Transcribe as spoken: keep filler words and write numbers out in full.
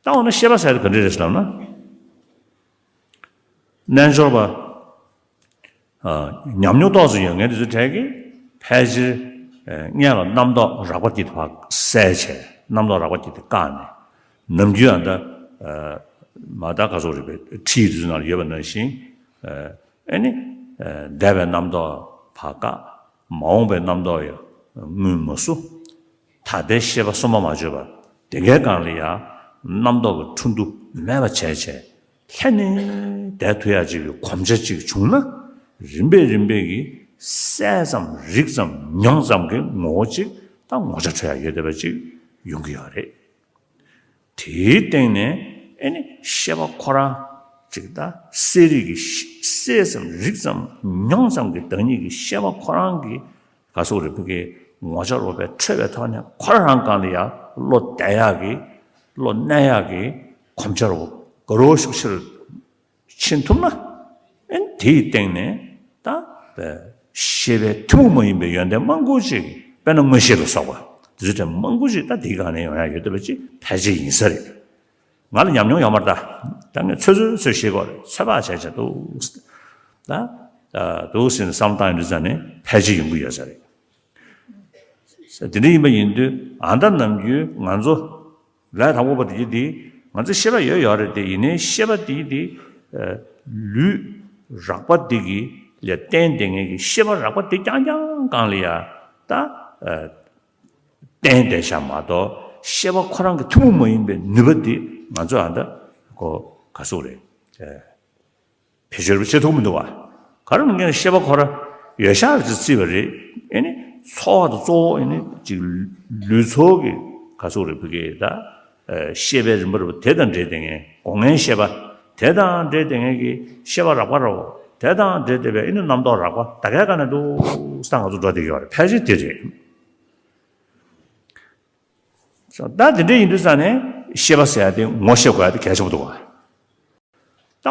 ད་འོ་ན་ཤེས་པ་ཟེར་དེ་ག་འདྲ་རེད་ཟེར་ལབ་ན། རྣལ་འབྱོར་པ། ཨ། ཉམས་མྱོང་ཏོག་ཙམ་ཡོད་མཁན་དེ་ཚོའི་གྲས་ཀྱིས་ཕལ་ཆེར། ཨ། སྔོན་ལ་རྣམ་རྟོག་རགས་པ་དེ་ཕར་བསལ་བྱས། རྣམ་རྟོག་རགས་པ་དེ་དེ་བཀག་ནས། ནམ་རྒྱུན་ཨ་ད། ཨ། མ་ད་ག་ཚོད་རེད་པས། ཁྲིད་དེ་ཚོའི་ནང་ལ་ཡོད་པ་ནང་བཞིན། ཨ། ཨེ་ནི། ཨ། འདས་པའི་རྣམ་རྟོག་ཕར་བཀག། མ་འོངས་པའི་རྣམ་རྟོག་ཡང་མངོན་མ་སུ། ད་ལྟའི་ཤེས་པ་གསུམ་པ་མ་བརྗོད་པ། དེ་འགའི་སྒང་ལ་ཡང་རྣམ་རྟོག་གི་འཕྲོ་འདུ་མེད་པ་བྱས་བྱས། ལྷན་ནེ་བསྡད་ཐུབ་ཡ་ཅིག་གི་གོམས་ཆ་ཅིག་བྱུང་ན། རིམ་པས་རིམ་པས་ཀྱིས་གསལ་ཙམ་རིག་ཙམ་མྱོང་ཙམ་གྱི་ངོ་བོ་ཅིག་ད་ངོ་ཆ་འཕྲོད་ཡ་ཡོད་བསྡད་པ་ཅིག་ཡོང་གི་ཡོད་རེད། དེའི་སྟེང་ནས་ཨེ་ནི་ཤེས་པ་ཁོ་རང་ཅིག་ད་གསལ་རིག་གི་གསལ་ཙམ་རིག་ཙམ་མྱོང་ཙམ་གྱི་བདག་ཉིད་ཀྱི་ཤེས་པ་ཁོ་རང་གི་ག་ཟེར་རེད། ཕ་གི་ངོ་ཆ་རོ་པའི་འཕྲོད་པའི་ཐོག་ནས་ཁོ་རང་རང་སྒང་ལ་ཡ་བློ་གཏད་ཡག་གི། བློ་གནས་ཡག་གི་གོམས་ཆ་རོ་ག་རོ་ཤུགས་ཆེ་རུ་ཕྱིན་ཐུབ་ན། ཨེ་ནི་དེའི་སྟེང་ནས་ད་ཤེས་པའི་ཐུན་མོང་མ་ཡིན་པའི་ཡོན་ཏན་མང་པོ་ཅིག་དཔེར་ན་མངོན་ཤེས་ལ་སོགས་པ་དེ་ཚོ་དེ་མང་པོ་ཅིག་ད་དེའི་སྒང་ནས་ཡོང་ཡ་ཡོད་བསྡད་པ་ཅིག་ཕལ་ཆེར་ཡིན་ས་རེད། ང་ལ་ཉམས་མྱོང་ཡོད་མ་རེད་ད། ད་ངས་ཚོད་ཚོད་ཚོད་ཤེས་དགོས་རེད། ཚོད་དཔག་བྱས་བྱས་འདུག་ད། འདུག་ཟེར་ནས་བསམ་བཏང་ཡོང་དུས་ཙང་ནས་ཕལ་ཆེར་ཡོང་གི་ཡོད་ས་རེད། དེ་འདྲ་ཡིན་པ་ཡིན་དུས་ཨ་ད་ནམ་རྒྱུན་ང་ཚོ་ལས་དང་པོ་པ་དེ་དེ་ང་ཚོ་ཤེས་པ་ཡོད་ཡོད་རེད་དེ། ཡིན་ནའི་ཤེས་པ་དེ་དེ་ལུས་རགས་པ་དེ་གི་ལ་བརྟེན་བསྡད་མཁན་གྱི་ཤེས་པ་རགས་པ་དེ་རྐྱང་རྐྱང་སྒང་ལ་ཡ་ད་བརྟེན་བསྡད་ཤག་མ་གཏོགས། ཤེས་པ་ཁོ་རང་གི་ཐུན་མོང་མ་ཡིན་པའི་ནུས་པ་དེ་ང་ཚོ་ཨ་ད་ཀོ་ག་ཟེར་རེད། བེད་སྤྱོད་བྱེད་ཐུབ་མི་འདུག་བ། ག་རེ་མིན་ན་ཤེས་པ་ཁོ་རང་ཡོད་ཤག་ཅེས་བརྩིས་པ་རེད། ཨེ་ནི་ཚོར་བ་དང་གཙོ་བོ་ཨེ་ནི་ཅིག་ལུས་ཚོར་གྱི་ག་ཟེར་རེད། ཕ་གི་ད་ཤེས་པའི་རིམ་པ་རེད་པ། དེ་དང་འབྲེལ་བསྡད་མཁན་སྒོ་ལྔའི་ཤེས་པ། དེ་དང་འབྲེལ་བསྡད་མཁན་གྱི་ཤེས་པ་རགས་པ་རེད་པ། དེ་དང་འབྲེལ་བསྡད་པའི་ཨེ་ནི་རྣམ་རྟོག་རགས་པ། ད་གའི་སྒང་ནས་འདུག་ས་ང་ཚོ་འགྲོ་བསྡད་ཀྱི་ཡོད་རེད། ཕལ་ཆེར་དེ་རེད། ད་དེ་འདྲ་ཡིན་དུས་ཙང་ནས་ཤེས་པ་ཟེར་ཡ་དེ་ངོ་ཤེས་དགོས་ཡ་དེ་གལ་ཆེན་པོ་འདུག་བ།